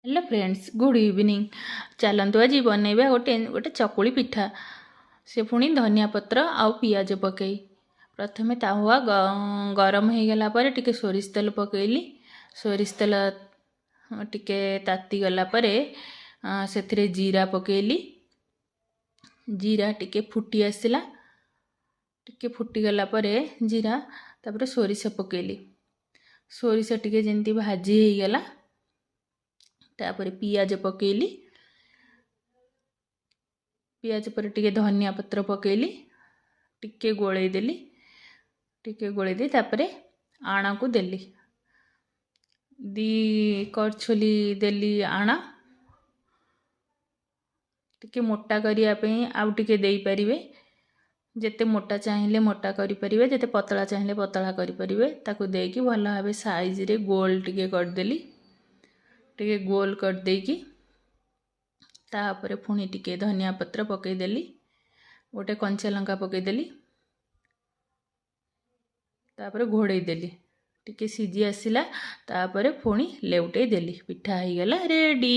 Hello friends, good evening. ଚାଲନ୍ତୁ, ଆଜି ବନେଇବା ଗୋଟେ ଗୋଟେ ଚକୁଳି ପିଠା, ସେ ପୁଣି ଧନିଆ ପତ୍ର ଆଉ ପିଆଜ ପକାଇ। ପ୍ରଥମେ ତାୱା ଗରମ ହେଇଗଲା ପରେ ଟିକେ ସୋରିଷ ତେଲ ପକାଇଲି। ସୋରିଷ ତେଲ ଟିକେ ତାତିଗଲା ପରେ ସେଥିରେ ଜିରା ପକାଇଲି। ଜିରା ଟିକେ ଫୁଟି ଆସିଲା, ଟିକେ ଫୁଟିଗଲା ପରେ ଜିରା, ତାପରେ ସୋରିଷ ପକାଇଲି। ସୋରିଷ ଟିକେ ଯେମିତି ଭାଜି ହେଇଗଲା, ତାପରେ ପିଆଜ ପକାଇଲି। ପିଆଜ ପରେ ଟିକେ ଧନିଆ ପତ୍ର ପକାଇଲି, ଟିକେ ଗୋଳେଇ ଦେଲି। ଟିକେ ଗୋଳେଇ ଦେଇ ତାପରେ ଆଣକୁ ଦେଲି। 2 କଡ଼ଛୋଲି ଦେଲି ଆଣ। ଟିକେ ମୋଟା କରିବା ପାଇଁ ଆଉ ଟିକେ ଦେଇପାରିବେ। ଯେତେ ମୋଟା ଚାହିଁଲେ ମୋଟା କରିପାରିବେ, ଯେତେ ପତଳା ଚାହିଁଲେ ପତଳା କରିପାରିବେ। ତାକୁ ଦେଇକି ଭଲ ଭାବେ ସାଇଜରେ ଗୋଲ ଟିକେ କରିଦେଲି। ଟିକେ ଗୋଲ କରିଦେଇକି ତାପରେ ପୁଣି ଟିକେ ଧନିଆ ପତ୍ର ପକାଇଦେଲି, ଗୋଟେ କଞ୍ଚା ଲଙ୍କା ପକାଇଦେଲି। ତାପରେ ଘୋଡ଼େଇ ଦେଲି। ଟିକେ ସିଝି ଆସିଲା, ତାପରେ ପୁଣି ଲେଉଟେଇ ଦେଲି। ପିଠା ହେଇଗଲା ରେଡ଼ି।